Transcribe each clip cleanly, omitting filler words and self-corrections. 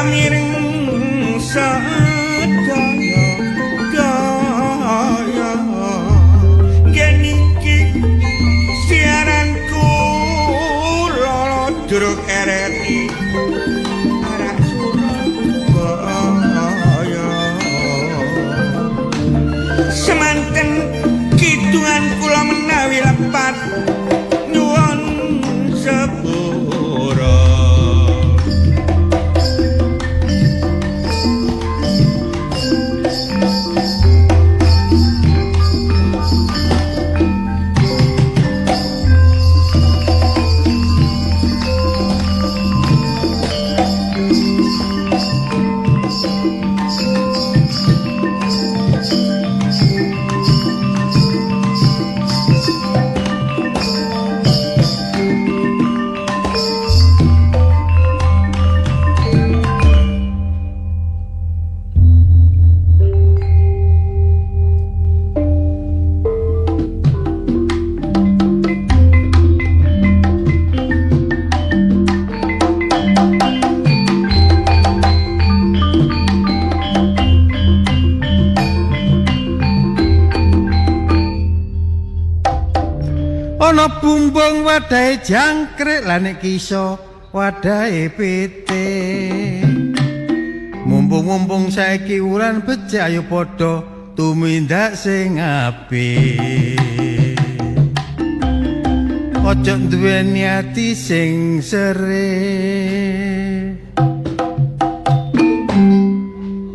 Pamireng sadaya daya niki siaran kula ludruk RRI arak Surabaya. Semanten kidungan kula menawi lepat nyuwun sepura. Ana bumbung wadahe jangkrik lah nek iso wadahe pitik. Mumpung-mumpung saiki wulan becik ayo padha tumindak sing apik. Ojo duweni ati sing sere.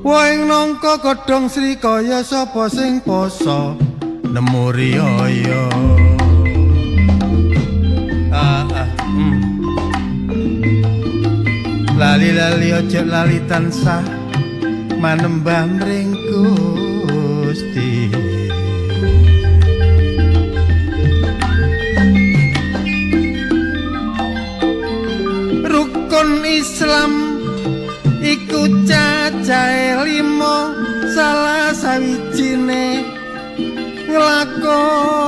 Woing nangka godhong srikaya sapa sing poso nemu riyaya. Lali-lali ojo lali tansah manembah mring Gusti. Rukun Islam iku cacahe 5, salah sawijine nglakoni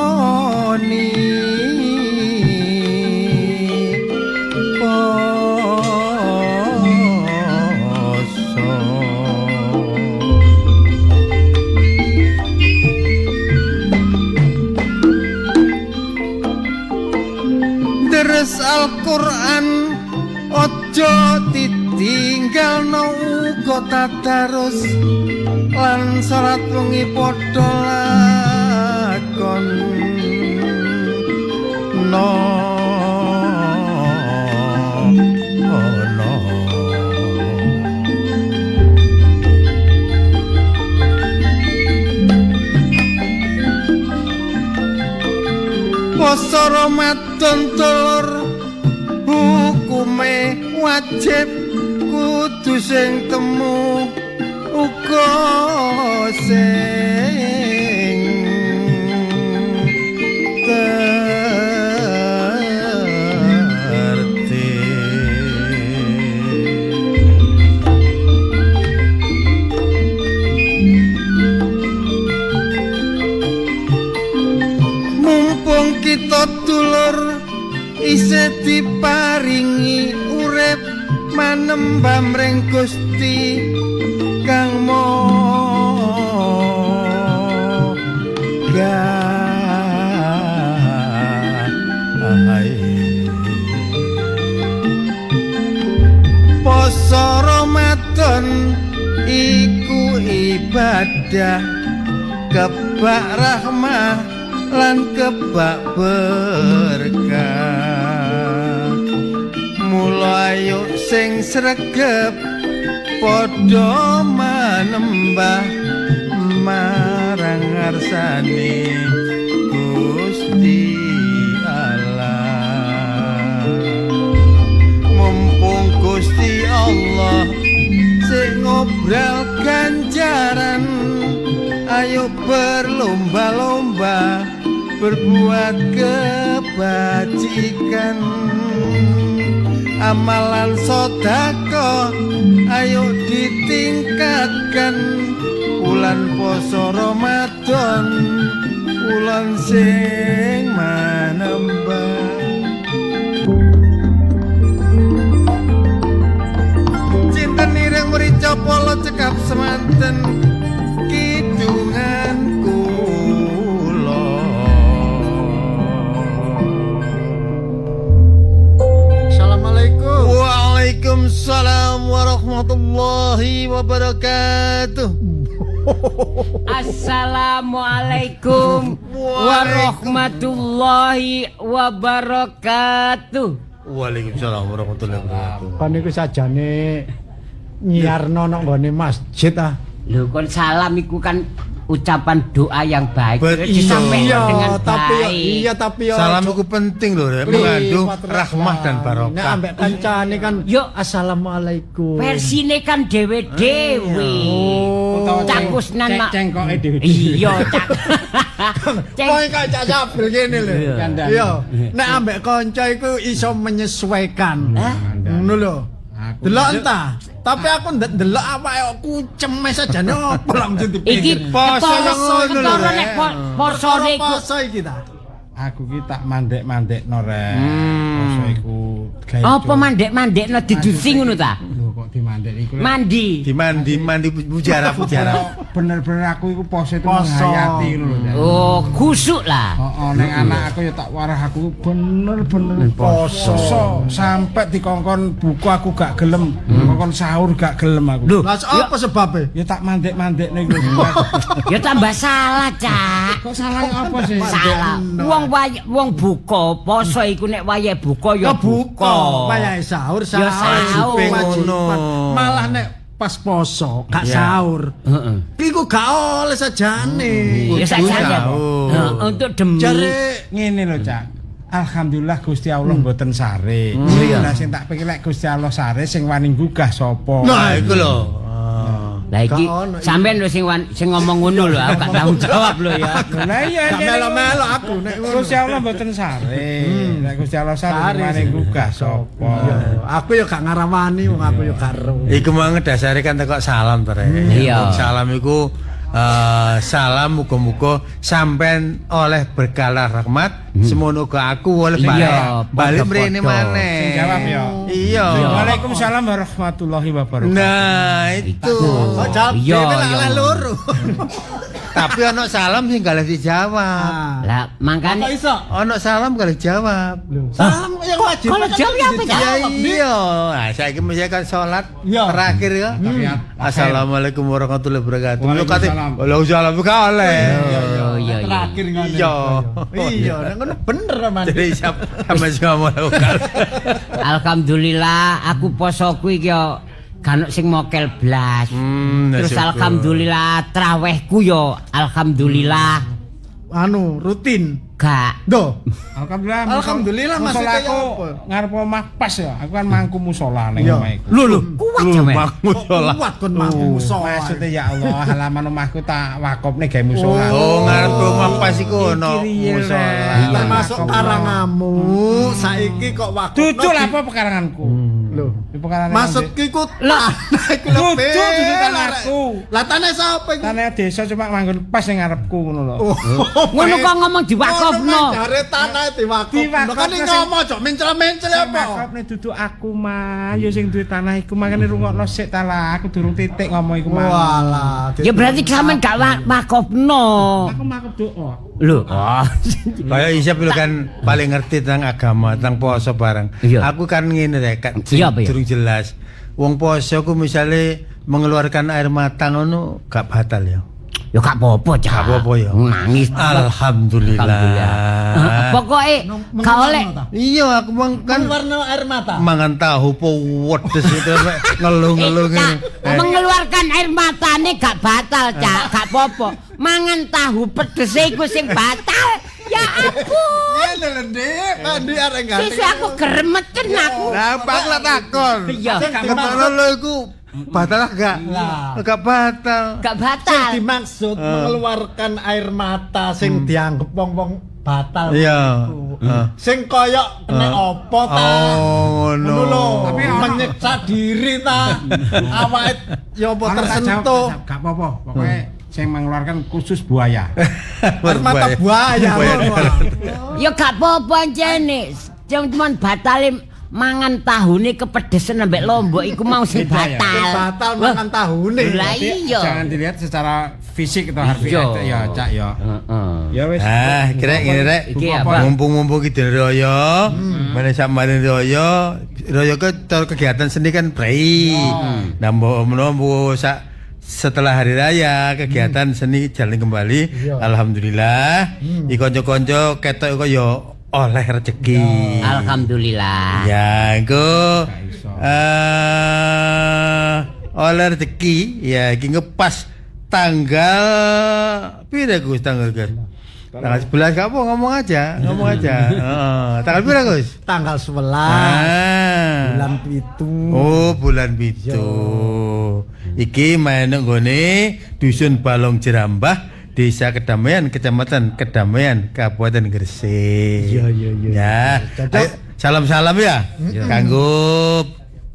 poso. Deres Al-Qur'an ojo ditinggalno uga tadarus lan salat wengi padha lakon. No poso Ramadan dulur hukume wajib kudu sing temu uga sing tertib. Mumpung kita dulur isih diparingi urip manembah mring Gusti Kang Maha Gawe. Poso Ramadan iku ibadah kebak rahmah lan kebak berkah. Mula ayo sing sregep padha manembah marang ngarsane Gusti Allah. Mumpung Gusti Allah sing ngobral ganjaran, ayo berlomba-lomba berbuat kebajikan. Amalan sedekah ayo ditingkatkan. Bulan poso Ramadan bulan sing manembah. Cinten Kanca pala cekap semanten kidungan kula. Assalamualaikum. Waalaikumsalam warahmatullahi wabarakatuh. Assalamualaikum warahmatullahi wabarakatuh. Waalaikumsalam warahmatullahi wabarakatuh. Kon iku sajane nyiarno nang nggone masjid ah. Lho kon salam iku kan ucapan doa yang baik. Disampaikan dengan baik. Iya tapi salam iku penting lho, Rek, mengandung rahmah dan barokah. Nek ambek kancane kan yo assalamualaikum. Versine kan dhewe-dhewe. Cakusnan mak cengkoke dhewe. Iya, cak. Kowe kok cak Sabil ngene lho. Iya, nek ambek kanca iku iso menyesuaikan. Ngono lho. Delok entah, tapi aku ndelok awake kok kucem sajane opo lak mesti dipikir. Iki poso ngono lho. Nek posone iku poso iki ta. Aku ki tak mandek-mandekno rek. Poso iku gawe. Apa mandek-mandekno didusi ngono ta? Lho kok dimandek iku. Mandi. Dimandi mandi pujara-pujara. Bener-bener aku iku poso itu menghayati ngono lho. Oh, khusuk lah. Heeh, ning anak aku ya tak warah aku bener-bener poso sampai dikongkon buku aku gak gelem, kongkon sahur gak gelem aku. Lah apa sebabe? Ya tak mandek-mandekno iku. Ya tambah salah, Cak. Kok salah apa sih? Salah. Wong buka poso iku nek wayahe buka ya buka. Wayahe sahur ya sahur. Malah nek pas poso gak sahur. Heeh. Iku gak oleh sajane. Ya sajane. Untuk demi jare ngene lho, Cak. Alhamdulillah Gusti Allah mboten sare. Lah sing tak pikir lek Gusti Allah sare sing wani nggugah sapa? Nah, iku lho. Lah iki sampean lho sing ngomong ngono lho, aku gak tanggung jawab lho ya. Lah iya melo-melo aku nek ngono. Gusti Allah mboten sare. Nek Gusti Allah sare wani nggugah sapa? Aku ya gak ngarawani wong aku ya gak ero. Iku mang dasare kan tekok salam to rek. Salam iku salam muga-muga sampean oleh berkah rahmat, semono uga aku oleh balik mrene maneh. Sing jawab ya. Iya. Waalaikumsalam warahmatullahi wabarakatuh. Nah, itu. Kok jawab dhewe lek loro. Tapi ono salam sing gak dijawab. Lah mangkane kok iso? Ono salam gak dijawab. Salam yang wajib. Kalau jawab apa jawab? Iya. Nah, saiki mesti kan salat terakhir ya. Assalamualaikum warahmatullahi wabarakatuh. Lho kate waalaikumsalam gak oleh. Iya. Terakhir ngono. Iya. Iya, nek ngono bener man. Jadi sama ngomong. Alhamdulillah aku posoku iki yo gak sing mokel blas. Terus alhamdulillah trawehku yo alhamdulillah anu rutin. Gak. Duh. Alhamdulillah. Alhamdulillah masih kaya apa? Ngarep omah pas ya. Aku kan mangku musala ning omah iku. Lho lho, kuat jaman. Mangku musala. Kuat kon mangku musala. Maksude ya Allah, halaman omahku tak wakopne gawe musala. Oh, ngarep omah pas iku ono musala. Termasuk karangamu saiki kok wakopno. Dudu lha apa pekaranganku? Lho, maksudku iku lah iku lho. Dudu dudu tanahku. Lah tanah sapa iku? Tanah desa cuma manggon pas ning ngarepku ngono lho. Ngono kok ngomong diwakofno. Jare tanah diwakofno. Kan ngomong cok mencel-mencel apa? Diwakofne dudu aku mah, ya sing duwe tanah iku makane rungokno sik ta lah, aku durung titik ngomong iku mah. Walah. Ya berarti sampean gak wakofno. Aku makof doa. Lho. Kaya Isya lho kan paling ngerti tentang agama, tentang poso bareng. Aku kan ngene rek, durung jelas. Wong poso ku misale mengeluarkan air mata ngono gak batal ya. Ya gak apa-apa, Cak. Gak apa-apa ya. Nangis. Alhamdulillah. Pokoke gak oleh. Iya, aku mang kan warna air mata. Mangan tahu pedes itu ngeluh-ngeluh ngene. Mengeluarkan air matane gak batal, Cak. Gak apa-apa. Mangan tahu pedes iku sing batal. Ya ampun. Ngene lho, Dik. Mandi arek ganteng. Sesuk aku gremeten aku. Lah, Pak lah takon. Iya. Ketara lho iku batal gak? Gak batal. Gak batal. Sing dimaksud mengeluarkan air mata sing dianggep wong-wong batal. Iya. Sing koyok kena apa ta? Oh, ngono. Lho. Tapi menyiksa diri ta. Awake ya apa tersentuh. Gak apa-apa. Pokoke sing mengeluarkan khusus buaya. Air mata buaya. Ya gak apa-apa jene. Cuman batale Mangan tahune kepedesen ambek lombok iku mau sing batal. Batal mangan tahune. Lah iya. Jangan dilihat secara fisik atau harfiah ya, Cak ya. Heeh. Ya wis. Ah, kira ngene rek. Mumpung-mumpung iki dene raya, meneh samane raya, raya ke kegiatan seni kan prei. Nah, mbok menawa sak setelah hari raya kegiatan seni jalan kembali. Alhamdulillah. Iki kanca-kanca ketok kok ya oleh rezeki. Alhamdulillah. Ya, engko oleh rezeki ya iki pas tanggal pira Gus tanggal Gus? Tanggal 11 gak apa ngomong aja, ngomong aja. Heeh. Tanggal pira Gus? Tanggal 11. Bulan 7. Oh, bulan 7. Iki main nggone Dusun Balong Jerambah, Desa Kedamaian, Kecamatan Kedamaian, Kabupaten Gresik. Iya, iya, iya. Ya. Salam-salam ya. Kanggo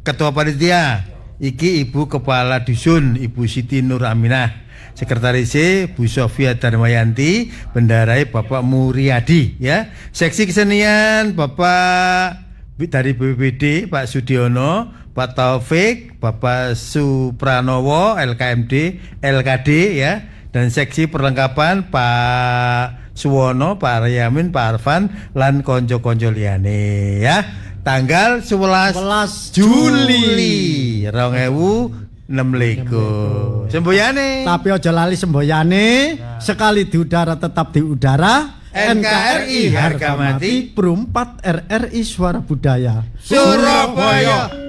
Ketua Panitia iki Ibu Kepala Dusun Ibu Siti Nur Aminah, Sekretaris Bu Sofia Darmayanti, Bendarai Bapak Muriadi ya. Seksi Kesenian Bapak dari BPBD Pak Sudiono, Pak Taufik, Bapak Supranowo LKMD, LKD ya. Dan seksi perlengkapan Pak Suwono, Pak Aryamin, Pak Arfan lan konco-konco liyane ya. Tanggal 11 Juli 2026. Semboyane. Tapi aja lali semboyane, sekali di udara tetap di udara. NKRI harga mati, Pro 4 RRI Suara Budaya Surabaya.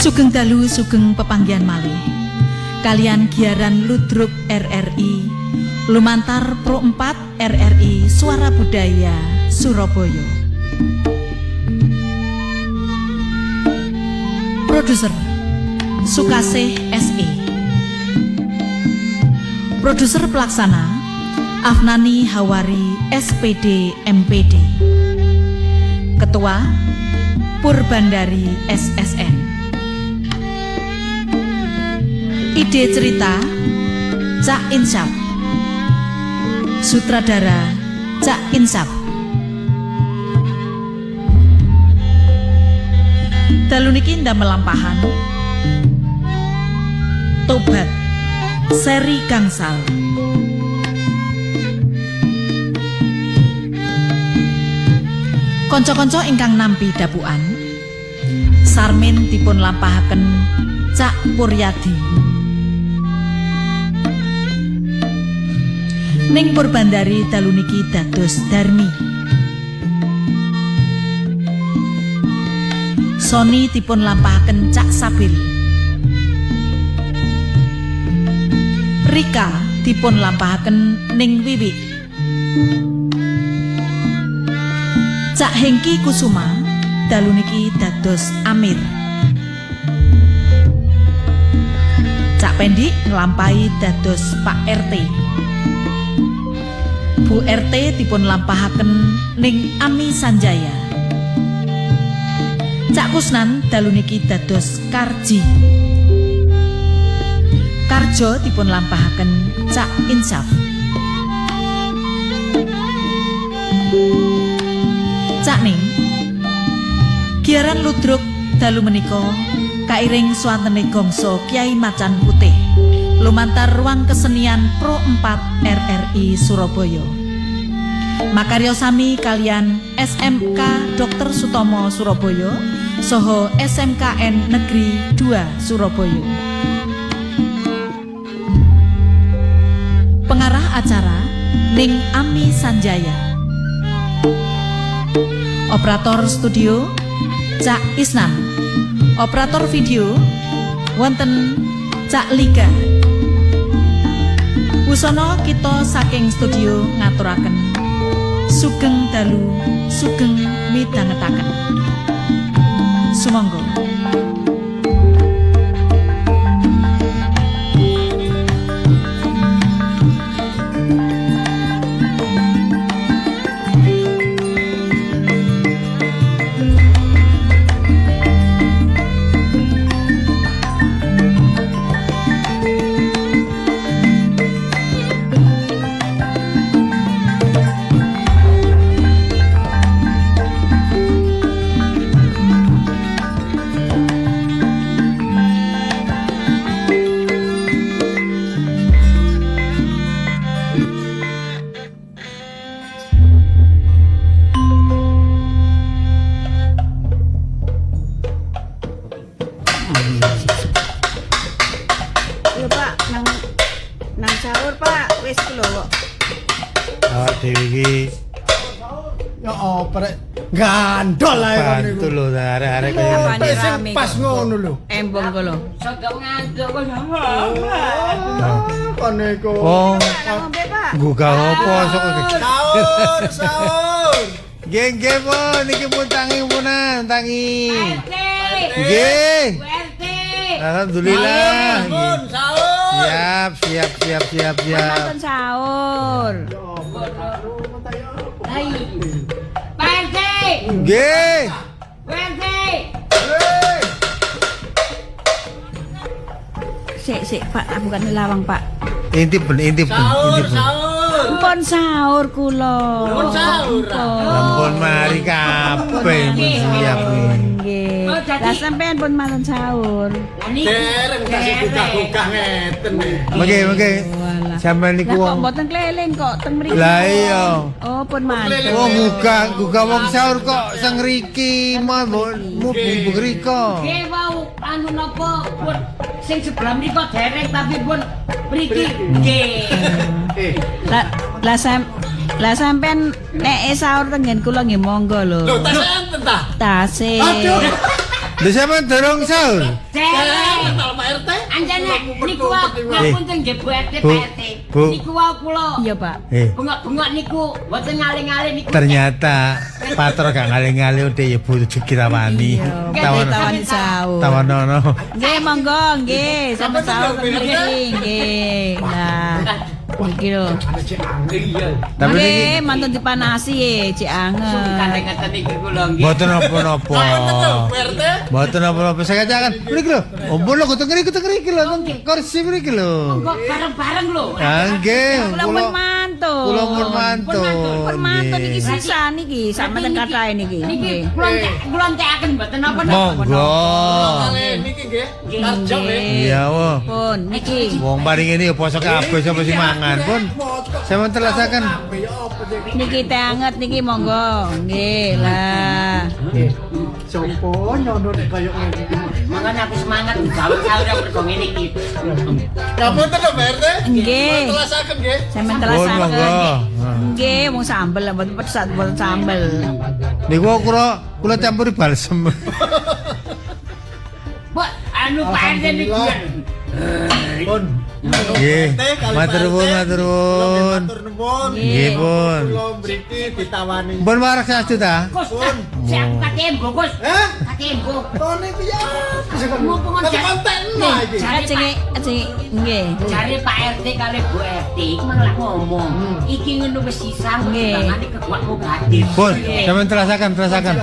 Sugeng dalu sugeng pepanggihan malih. Kalian giaran Ludruk RRI lumantar Pro 4 RRI Suara Budaya Surabaya. Produser Sukasih SE. Produser pelaksana Afnani Hawari SPD MPD. Ketua Purbandari SSN. Ide cerita Cak Insaf. Sutradara Cak Insaf. Dalu niki ndamel lampahan Tobat seri gangsal. Kanca-kanca ingkang nampi dapukan Sarmin dipun lampahaken Cak Puryadi. Ning Purbandari dalu niki dados Darmi. Soni dipun lampahaken Cak Sabil. Rika dipun lampahaken Ning Wiwik. Cak Hengki Kusuma dalu niki dados Amir. Cak Pendik nglampahi dados Pak RT. Bu RT dipun lampahaken Ning Ami Sanjaya. Cak Kusnan dalu niki dados Karji. Karjo dipun lampahaken Cak Insaf. Cak Ning Giaran ludruk dalu menika kairing swantene gongso Kyai Macan Putih lumantar ruang kesenian Pro 4 RRI Surabaya. Makarya sami kalian SMK Dr. Sutomo Surabaya saha SMKN Negeri 2 Surabaya. Pengarah acara Ning Ami Sanjaya. Operator studio Cak Isnan. Operator video wonten Cak Liga. Wusana kita saking studio ngaturaken sugeng dalu, sugeng midhangetaken. Sumangga. Gandol ae kon niku. Bantu lho arek-arek kaya sing pas ngono lho. Embong kok lho. Sodok ngantuk kok. Kon niku. Oh. Gugah opo sok. Sahur, sahur. Nggih, nggih, pun niki pun tangi punan, tangi. Nggih. Bu RT. Alhamdulillah. Pun sahur. Siap, siap, siap, siap, siap. Pun sahur. Nggih. Bu RT. Sik, sik, Pak, bukan lawang, Pak. Intip ben, intip ben, intip ben. Sahur. Pun sahur kula. Pun sahur. Ampun mari kabeh pun siap. Nggih. Lah sampean pun manten sahur. Dereng tasih gugah-gugah ngeten. Mengke, mengke. Sampeyan niku wong kok mboten keliling kok teng mriki. Lah iya. Oh, pun manten. Wong gugah wong sahur kok sing ngriki mubeng riko. Nggih wau anu napa pun sing sebelah mriko dereng tapi pun mriki nggih. Lah sampean nek sahur teng nggen kula nggih monggo lho. Lho, tasih enten ta? Tasih. Aduh. Lha sampean durung sahur? Dereng. Pak RT. Anjane niku ngapunten nggih Bu RT Pak RT. Niku wau kula. Iya, Pak. Bengok-bengok niku mboten ngaling-aling niku. Ternyata patro gak ngaling-aling udah ya Bu ditawani. Tawani sahur. Tawanono. Nggih, monggo nggih, sampe sahur teng mriki nggih. Lah. Iki lho. Iya. Tapi niki Nggih, mantun dipanasi e, cek Sungkan anget. ngeten iki kula nggih. mboten napa-napa. RT. Mboten napa-napa. Saya katakan, mriki lho. Ampun lho, kudu ngriki, kudu ngriki lho, teng kursi mriki lho. Kok bareng-bareng lho. Ah, nggih, Kula pun mantun. Kula pun mantun. Pun mantun niki Nggih. sisa niki, sampeyan kathahe niki. Niki Nggih. kula kula entekaken mboten napa-napa. Monggo. Kali niki nggih. Karjo nggih. Iya, wo. Pun niki. Wong paring ini ya poso kabeh sapa sing mangan pun. Sampeyan telasaken. Niki teh anget niki monggo. Nggih lah. Sopo nyono nek kaya ngene iki. Makanya aku semangat gawe sahur yang mergo ngene iki. Ngapunten lho Pak RT. Nggih. Telasaken nggih. Sampeyan Pun telasaken. monggo. Nggih, wong sambel mboten pedes mboten sambel. Niku kula campuri balsem. Mbok anu Pak RT niku. Pun. Nggih. Matur nuwun, matur nuwun. Matur nuwun. Nggih, pun. Kula mriki ditawani. Pun waras saestu ta? Kus, sik aku kate embo, Kus. Hah? Kate embo. Tone piye? Mumpung Tapi konten iki. Jare Ajenge ajenge nggih. Jare Pak RT kali Bu RT iki mang lak ngomong. Iki ngono wis sisa Nggih. timbangane keguakmu gadir. Pun, sampeyan telasaken, telasaken.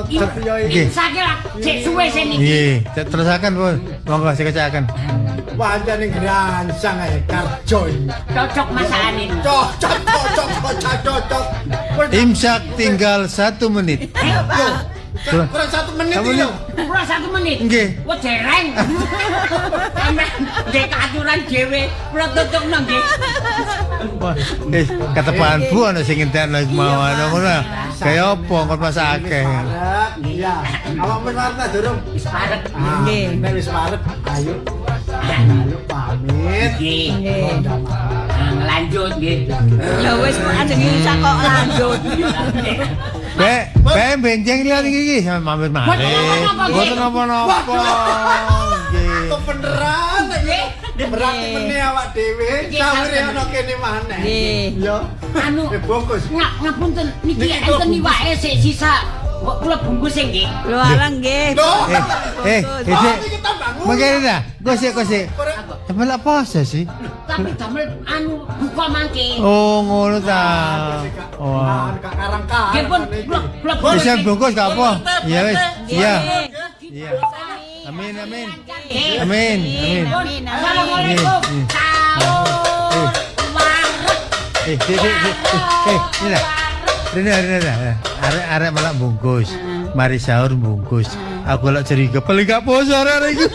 Nggih. Saiki lah sik suwe sing niki. Nggih, telasaken pun. Monggo sekecakaken. Pancen gransang ae karjo iki. Cocok masakan ini. Cocok cocok cocok cocok. Imsak tinggal 1 menit. Kurang 1 menit Satu iki lho. Kurang 1 menit. Nggih. Wah dereng. Sampeyan ndek aturan dhewe, kula tutupno nggih. Wah, ketepaan Bu ana sing ngentekno iku mau ana ngono. Kaya apa kon masak akeh. Parek, iya. Awak wis wareg ta durung? Wis parek. Nggih. Nek wis wareg, ayo. Ayo pamit. Nggih. Nggih. Nah, lanjut nggih. Ya wis ajeng imsak kok lanjut. Be, be benjeng lihat iki iki sampe mampir malih. Mboten napa-napa. Nggih. Kebeneran iki. Berarti meneh awak dhewe sahure ana kene maneh. Nggih. Ya. Anu Bungkus. Ngapunten niki enten iwake sik sisa. Mbok kula bungkus nggih. Lho alah nggih. Eh, eh, mengkene ta? Gosek gosek. Sampe lak poso sih. Tapi damel anu buka mangke. Oh, ngono ta. Oh. Karang-karang. Nggih pun kula bungkus. Bisa bungkus gak apa? Iya wis. Iya. Iya. Amin amin. Amin amin. Amin. Assalamualaikum. Sahur wareg. Eh, ini lah. Rene rene. Arek-arek malah bungkus. Mari sahur bungkus. Aku lak curiga paling gak poso arek iki.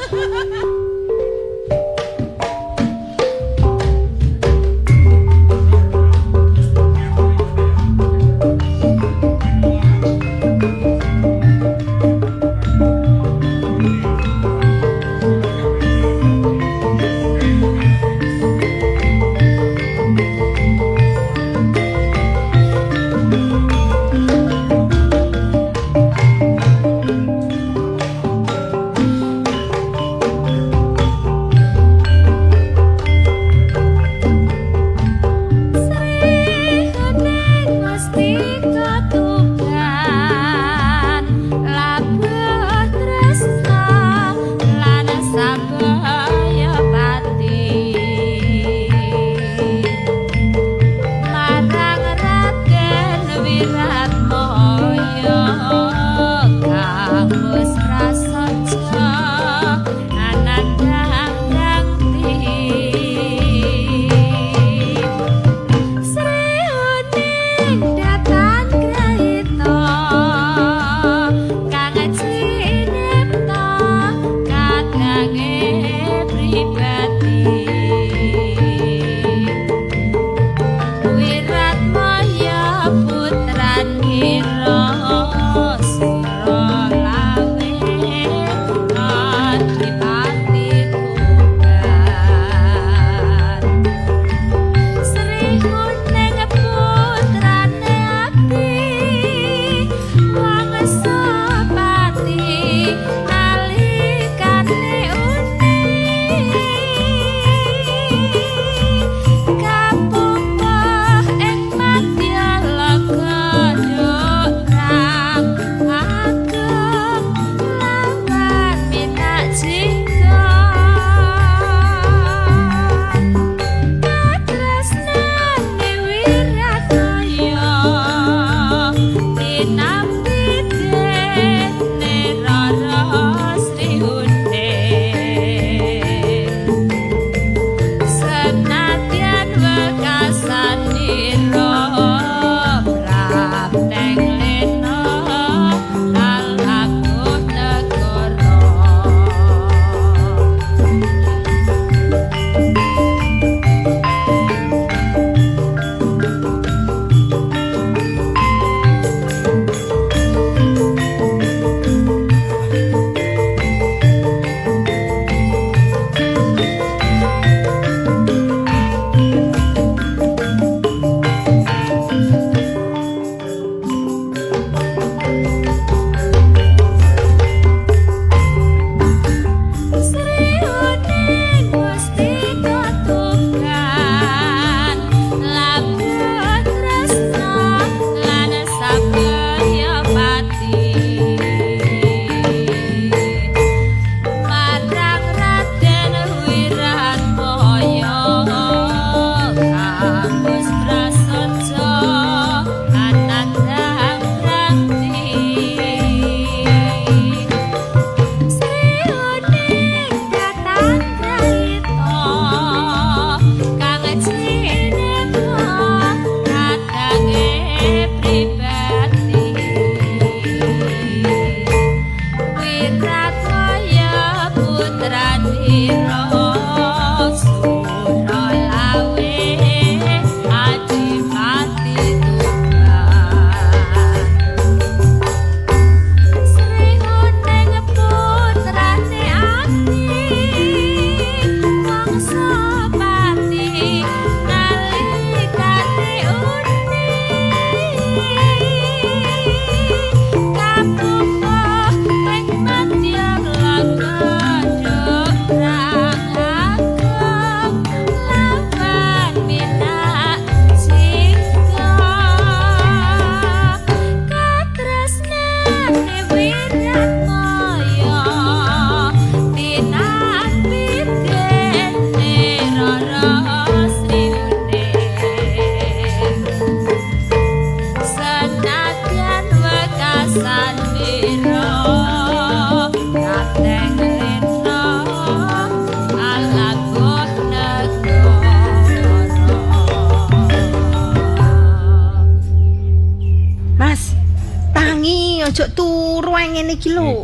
aja turu ngene iki lho.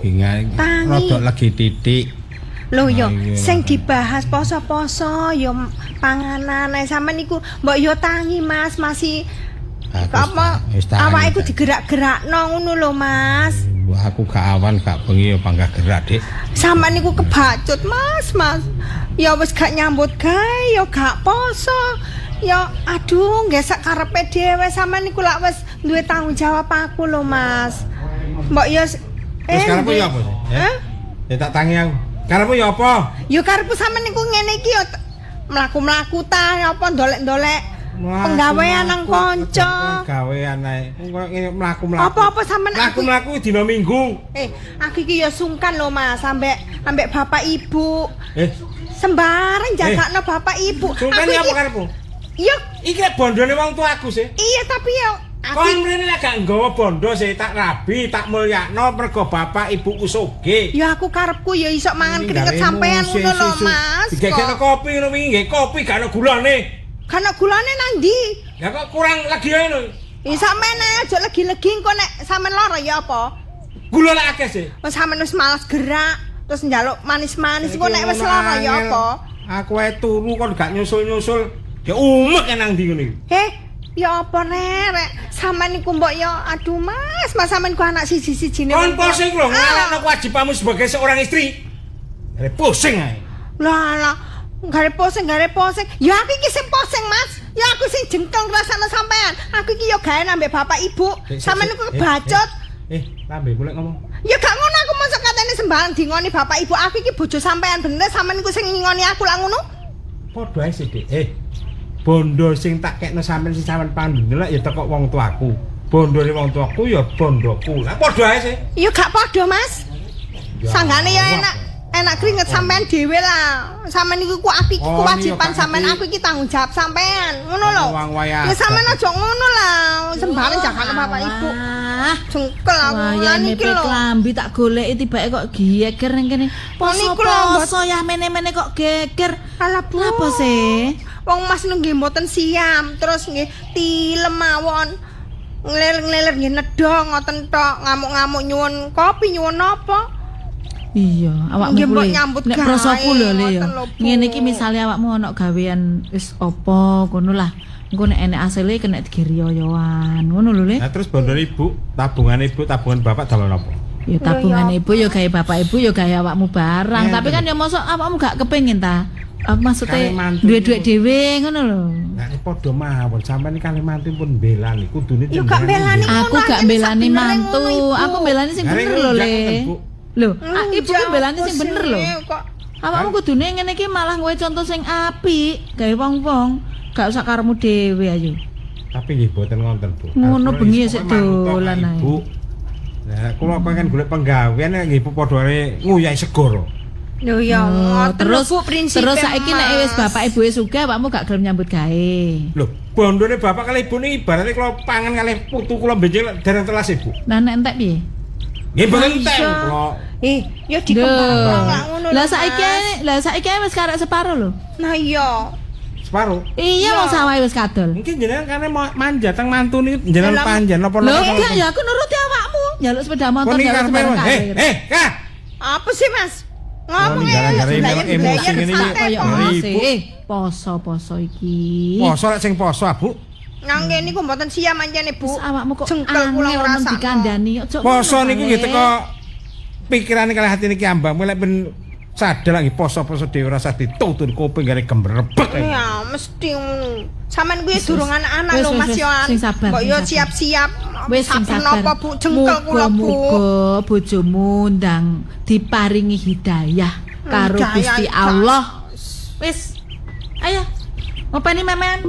Tangi. Rodok legi titik. Lho yo sing dibahas poso-poso yo panganan ae sampean niku mbok yo tangi Mas, masih apa awake iku digerak-gerakno ngono lho Mas. Aku gak awan gak bengi yo panggah gerak, Dik. Sampean niku kebacut Mas, Mas. Ya wis gak nyambut gawe yo gak poso. Ya aduh nggih sak karepe dhewe sampean niku lak wis duwe tanggung jawab aku lho Mas. Mbok yo wis karepmu yo apa sih? Hah? Ya tak tangi aku. Karepmu ya apa? Ya karepku sampean niku ngene iki ya mlaku-mlaku ta apa ndolek-ndolek penggawean nang kanca. Penggawean ae. Koyo ngene mlaku-mlaku. Apa-apa sampean mlaku-mlaku dina Minggu. Aku iki ya sungkan lho Mas ambek bapak ibu. Sembarang jagakno bapak ibu. Sungkan ya apa karepmu? Iya, iki bondone wong tuaku sih. Iya, tapi ya kon mrene lek gak nggawa bondo sih tak rabi, tak mulyakno mergo bapak ibuku sugih. Ya aku karepku ya iso mangan keringet sampean ngono lho Mas. Digegekno kopi ngono wingi nggih, kopi gak ono gulane. Gak ono gulane nang ndi? Ya kok kurang legi ae lho. Ya sampean ae aja legi-legi engko nek sampean lara ya apa? Gula lek akeh sih. Wis sampean wis males gerak, terus njaluk manis-manis engko nek wis lara ya apa? Aku ae turu kon gak nyusul-nyusul. Ya umek nang ndi ngono iki. Ya apa rek, sampean niku mbok ya aduh Mas, Mas sampean ku anak siji-sijine. Kon poso iku lho ngalahno kewajibanmu sebagai seorang istri. Gare pusing ae. Lah lah, gare pusing, gare pusing. Ya aku iki sing pusing, Mas. Ya aku sing jengkel ngrasakno sampean. Aku iki ya gawe ambek bapak ibu. Sampean niku kebacut. Lambemu lek ngomong. Ya gak ngono aku mosok katene sembarang dingoni bapak ibu. Aku iki bojo sampean bener, sampean niku sing ngingoni aku lak ngono. Padha ae sih, Dik. Bondo sing tak kekno sampean sing sampean pandhen lek ya teko wong tuaku. Bondone wong tuaku ya bondoku. Lah padha ae sih. Ya gak padha, Mas. Sanggane ya enak, enak keringet sampean dhewe lah. Sampean niku ku aku iki kewajiban sampean, aku iki tanggung jawab sampean. Ngono lho. Ya sampean aja ngono lah. Sembarang jagane bapak ibu. Jengkel aku lan iki lho. Klambi tak goleki tibake kok geger ning kene. Poso ya mene-mene kok geger. Alah Bu. Apa sih? Wong Mas nu nggih mboten siam, terus nggih tilem mawon. Ngler-ngler nggih nedha ngoten tok, ngamuk-ngamuk nyuwun kopi, nyuwun napa? Iya, awakmu kuwi nek prosoku lho Le ya. Ngene iki misale awakmu ana gawean wis apa ngono lah. Engko nek enek asile kena digiriyoan. Ngono lho Le. Lah terus bondone ibu, tabungan ibu, tabungan bapak dalam napa? Ya tabungan ibu ya gawe bapak ibu ya gawe awakmu barang. Tapi kan ya mosok awakmu gak kepengin ta? Maksudnya duit-duit dhewe ngono lho. Lah padha mawon sampean iki kalih mantu pun mbelani kudune jenengan. Yo gak mbelani ngono. Aku gak mbelani mantu, aku mbelani sing bener lho Le. Lho, ibu ki mbelani sing bener lho. Awakmu kudune ngene iki malah kowe contoh sing apik gawe wong-wong, gak usah karepmu dhewe ayo. Tapi nggih boten ngonten, Bu. Ngono bengi sik dolan ae. Bu. Lah kula pengen golek penggawean nggih padha ae nguyahi segara. Lho ya terus terus saiki nek wis bapak ibuke sugih awakmu gak gelem nyambut gawe. Lho, bondone bapak kalih ibu niki ibarate kula pangan kalih putu kula benjing dereng telas Ibu. Lah nek entek piye? Nggih mboten entek kula. Ya dikembangno lak ngono. Lah saiki wis karek separo lho. Nah iya. Separo? Iya wong sawahe wis kadol. Mungkin jenengan kane manja teng mantu niki jenengan panjen napa napa. Lho enggak ya aku nuruti awakmu. Njaluk sepeda motor njaluk sepeda. Kah. Apa sih Mas? Ngomong gara-gara emosi ngene iki. Poso-poso iki. Poso lek sing poso, Bu. Nang kene niku mboten siam ancene, Bu. Awakmu kok jengkel kula ngrasakno dikandani. Poso niku nggih teko pikirane kalih atine ki ambangmu lek ben sadar lagi poso-poso dhewe ora usah ditutun kuping gare gembrebek. Ya mesti ngono. Sampeyan kuwi durung anak-anak lho Mas Yohan. Mbok yo siap-siap. Wis sing sabar. Napa Bu jengkel kula Bu. Muga bojomu ndang diparingi hidayah karo Gusti Allah. Wis. Ayo. Ngopeni memean.